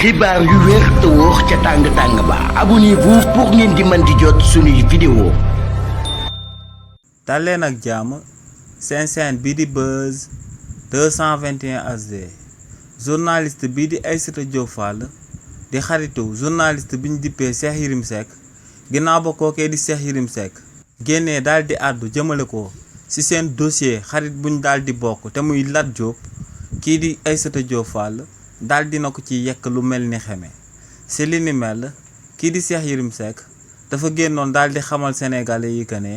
xibaar yu wér te wóor ca tàng-tàng ba abonnez-vous pour ngeen di mën di jot suñuy vidéo. dal leen ak jàmm seen chaîne bii di Buzz 221 HD journaliste bii di Aïssata Diop Fall di xaritu journaliste bi ñu dippee Cheikh Yérim Seck ginnaaw ba kookee di Cheikh Yérim Seck génnee daal di àddu jëmale ko ci seen dossier xarit buñ daal di bokk te muy Lat Diop kii di Aïssata Diop Fall daal dina ko ci yekk lu mel ni xeme ci li ni mel kii di Cheikh Yérim Seck dafa génnoon daal di xamal sénégalais yi que ne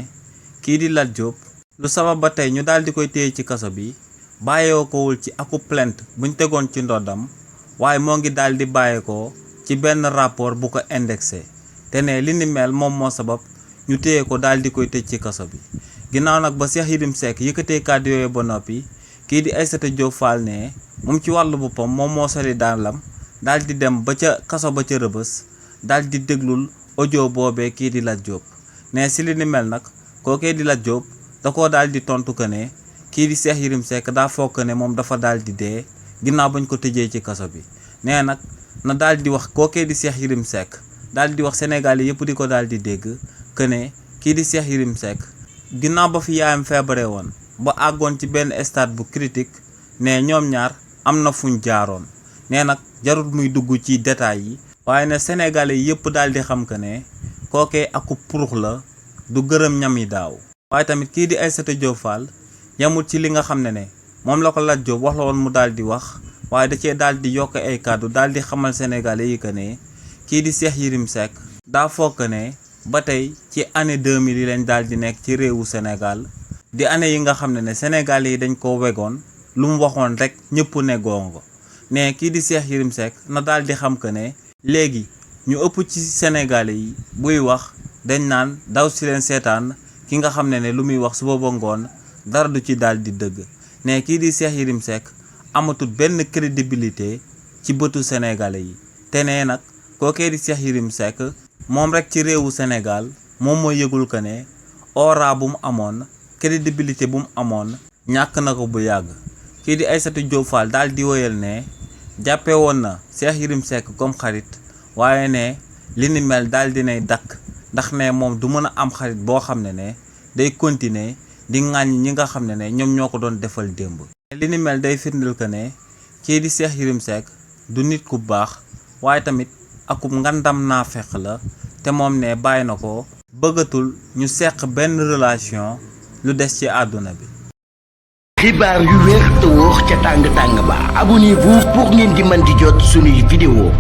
kii di Lat Diop lu sabab ba tey ñu daal di koy téye ci kaso bi bàyyeekoo kowul ci aku plainte buñ tegoon ci ndoddam waaye moo ngi daal di bàyyeekoo ci benn rapport bu ko indexé te ne li ni mel moom moo sabab ñu téye ko daal di koy tëj ci kaso bi ginnaaw nag ba Cheikh Yérim Seck yëkkatee kàddu yooyu ba noppi kii di Aïssata Diop Fall ne moom ci wàllu boppam moom moo soli daalam daal di dem ba ca kaso ba ca rëbës daal di déglul audio boobee kii di Lat Diop ne si li ni mel nag kookee di Lat Diop da koo daal di tontu que ne kii di Cheikh Yérim Seck daa foog ne moom dafa daal di dee ginnaaw bañ ko tëjee ci kaso bi nee nag na daal di wax kookee di Cheikh Yérim Seck daal di wax Sénégal yëpp di ko daal di dégg que ne kii di Cheikh Yérim Seck ginnaaw ba fi yaayam feebare woon ba àggoon ci benn stade bu critique ne ñoom ñaar am na fuñ jaaroon nee nag jarul muy dugg ci détails yi waaye ne Sénégalais yëpp daal di xam que ne kookee aku purux la du gërëm ñam yi daaw waaye tamit kii di Aïssata Diop Fall yamul ci li nga xam ne moom la ko Lat Diop wax la woon mu daal di wax waaye da cee daal di yokk ay kàddu daal di xamal Sénégalais yi que ne kii di Cheikh Yérim Seck daa foog ne ba tey ci année 2000 yi lañ daal di nekk ci réewu Sénégal di année yi nga xam ne Sénégalais yi dañ ko wegoon lu mu waxoon rek ñëpp ne gongo ne kii di Cheikh Yérim Seck na daal di xam que ne léegi ñu ëpp ci Sénégalais yi buy wax dañ naan daw si leen seetaan ki nga xam ne lu muy wax suba ba ngoon dara du ci daal di dëgg ne kii di Cheikh Yérim Seck amatul benn crédibilité ci bëtu Sénégalais yi te ne nag kookee di Cheikh Yérim Seck moom rek ci réewu Sénégal moom moo yëgul que ne aura bu mu amoon crédibilité bu mu amoon ñàkk na ko bu yàgg kii di Aïssata Diop Fall daal di woyal ne jàppe woon na Cheikh Yérim Seck comme xarit waaye ne li ni mel daal dinay dakk ndax ne moom du mën a am xarit boo xam ne day continuer di ŋàññ ñi nga xam ne ñoom ñoo ko doon defal démb li ni mel day firndeel que ne kii di Cheikh Yérim Seck du nit ku baax waaye tamit akum ngandam naa fekk la te moom ne bàyyi na ko bëggatul ñu seq benn relation lu des ci àdduna bi. xibaar yu wér te wóor ca tàng-tàng ba abonnez-vous pour ngeen di mën di jot suñuy vidéo.